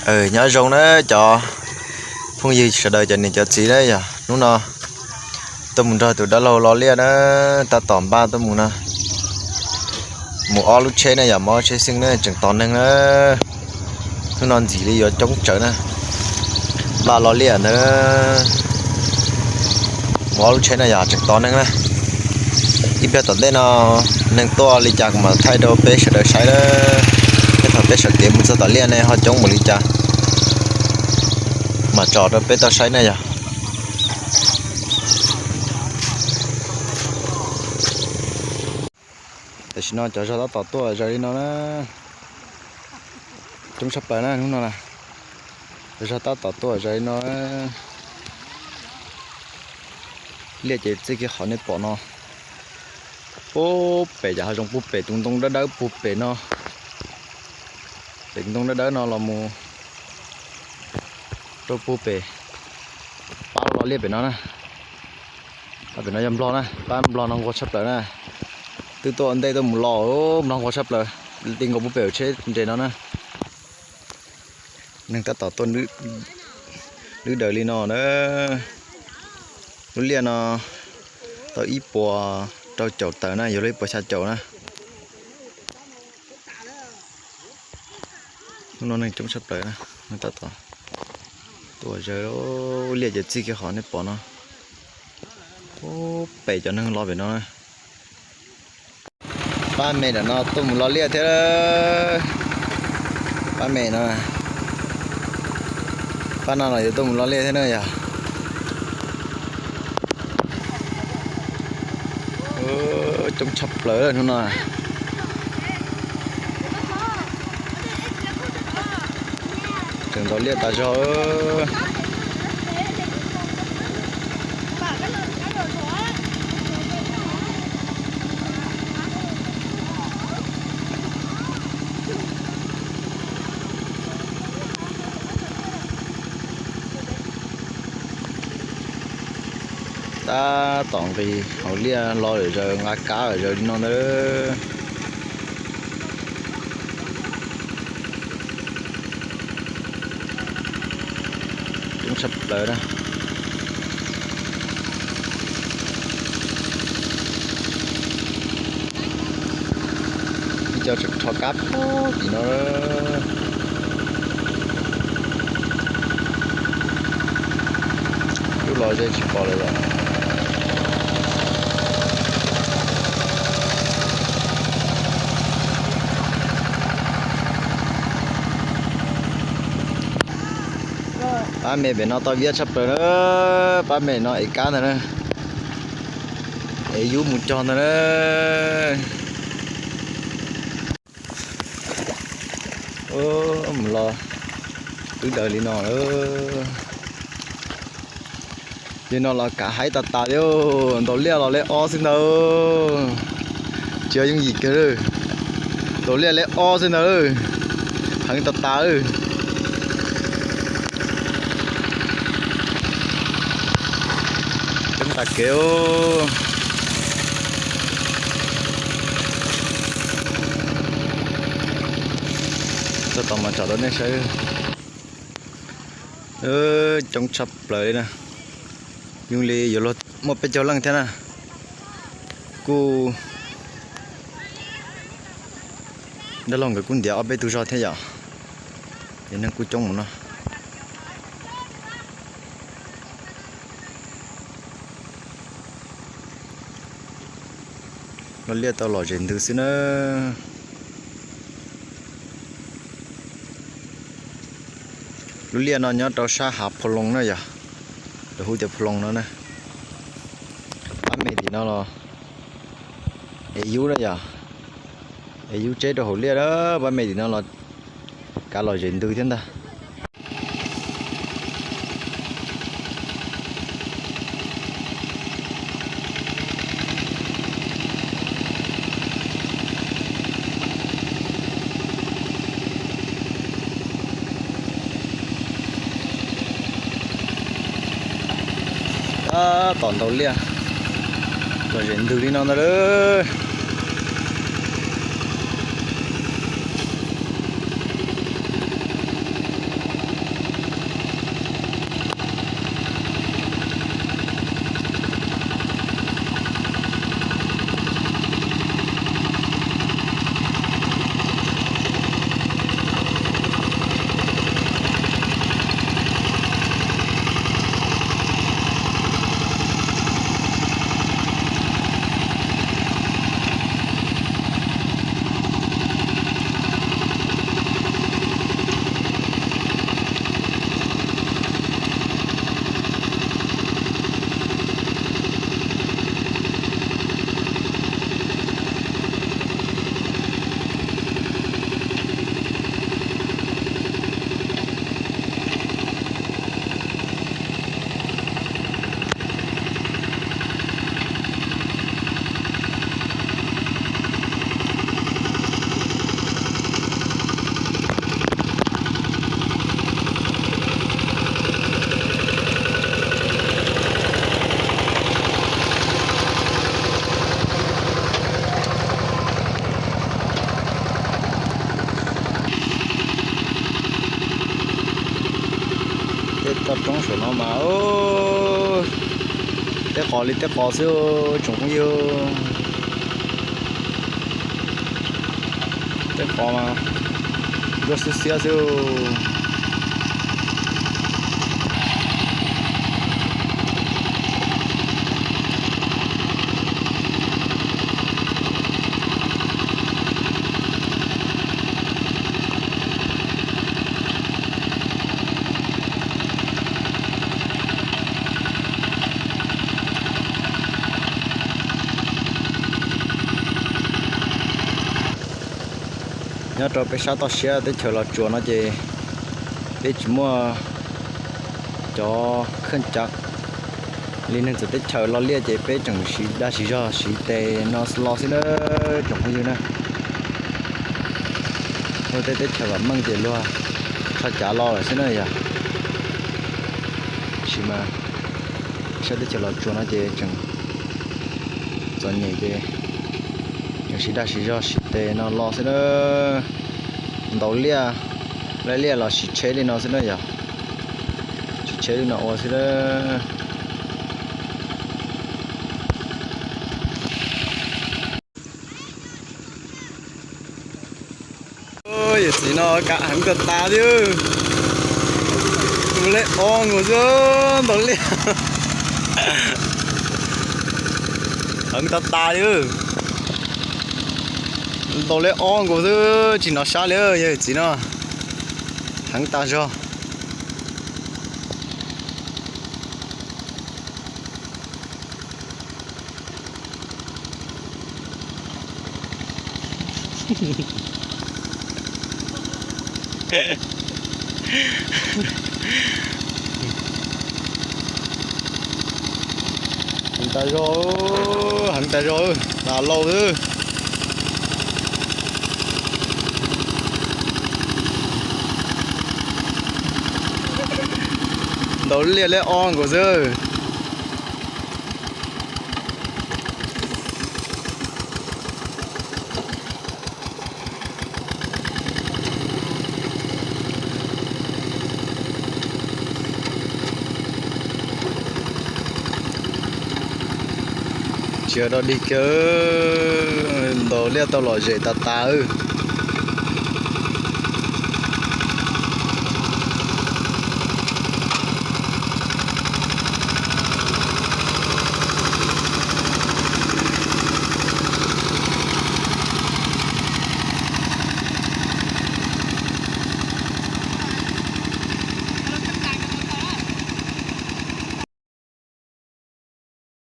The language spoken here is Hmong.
Nyob zoo na cov phooj ywg sawv daws cov niam cov txiv na, yog hnub no tuaj mus nrog tus dab laug lo liaj na, tab tom npaj tuaj mus no. Mus ob lub tsheb na, yog mus ob tsheb xwb na, tseem tos neeg na. Hnub no ntxim li yuav coob tsawv na. Npaj lo liaj ntawd, mus ob lub tsheb na, yog tseem tos neeg na. Ib pliag tom ntej no neeg tuaj li cas kuv mam thaij rau peb sawv daws saib na. Tej thaum peb sawv kev mus txog tom liaj ne ho coob npaum li cas, mam tso rau peb tau saib na yog. Tam sim no cov zog tab tom tuaj zaws li no na. Coob tshaj plaws na hnub no na. Cov zog tab tom tuaj zaws li no. Liaj ces txij kiag qhov nej pom no, puag pem cov hav zoov, puag pem tus ntoo dawb dawb puag pem no. Pem tus ntoo dawb dawb no los mus rau puag pem, pab lo liaj pem no na. Pab pem no yog nplog na, pab nplog no nquag tshaj plaws na. Twb tuaj ua ntej tuaj mus los, nplog nquag tshaj plaws, ti nkaus puag pem tsheb nres no na. Neeg tab tom tuaj lwb daws li no na. Lub liaj no tau ib puas rau caum tawm na, yuav luag ib puas xya caum na. Hnub no neeg coob tshaj plaws na, neeg tab tom tuaj zaws. Liaj ces txij kiag qhov nej pom no, puag pem cov neeg lo pem no na. Pab me ntawm no tuaj mus lo liaj thiab. Pab me no, pab no los yuav tuaj mus lo liaj thiab na yog. Coob tshaj plaws hnub no. Tseem ntaus liaj tas zog. Tab tom nqis hauv liaj los lawm, zaws nqa kab lawm, zaws li no ntag. Coob tshaj plaws na. Ib co tseem rho kab puag tim no. Lub los ze tsis pom lawm os. Pab me pem no tau viab tshaj plaws na. Pab me no ev kab ntag na. Ev yub mus cog ntag na. Mus los twb daws li no. Yog no los kav haib tas tas li. Ntaus liaj los leb ob xwb ntag. Tsis yooj yim kiag li. Ntaus liaj leb ob xwb ntag. Heev tas tas. Coob tas kev. Txog tom mas tsom rau nej saib. Coob tshaj plaws li na. Yooj li yuav luag muaj peb caug leej thiab na. Kuj, dab laug nkawd kuj ntiav ob peb tug zog thiab yom. Ces neeg kuj coob mus no. Lub liaj tau lom zem ntws xwb na. Lub liaj no nyob rau sab hav Phu Loo na yog, lawv hu tias Phu Loo no na. Pab me tim no los ev yub na yog, ev yub tseb rau hauv liaj na. Pab me tim no los kav lom zem ntws thiab ntag. Tab tom ntaus liaj, lom zem ntws li no ntag lauj. Toj roob saum no mas tej qos li tej qos xwb tsoom phooj ywg. Tej qos mas nruab xiab xiab xwb. Nyob rau peb sab toj siab teb chaws Los Tsuas no ces peb tsis muaj cov kheej cav li neeg txawv teb chaws los liaj ces peb tseem siv dag siv zog siv tes no los xwb na tsoom phooj ywg na. Luag tej teb chaws vam meej ces luag tso cav los lawm xwb na yog. Tab sis mas sab teb chaws Los Tsuas no ces tseem txom nyem ces tseem siv dag siv zog siv tes no los xwb na. Ntaus liaj, laij liaj los siv tsheb li no xwb na yog. Siv tsheb li no ua xwb na. Yawm txiv no kam heev tas tas li. Ntaus liaj ob nkaus xwb, ntaus liaj heev tas tas li. Ntaus liaj ob nkaus xwb tsis hnov sab li yawm txiv no. Heev tas zog. Heev tas zog, heev tas zog, nas laus xwb. Ntaus liaj liaj ob nkaus xwb. Tsis yog dog dig kiag, ntaus liaj tau lom zem tas tas.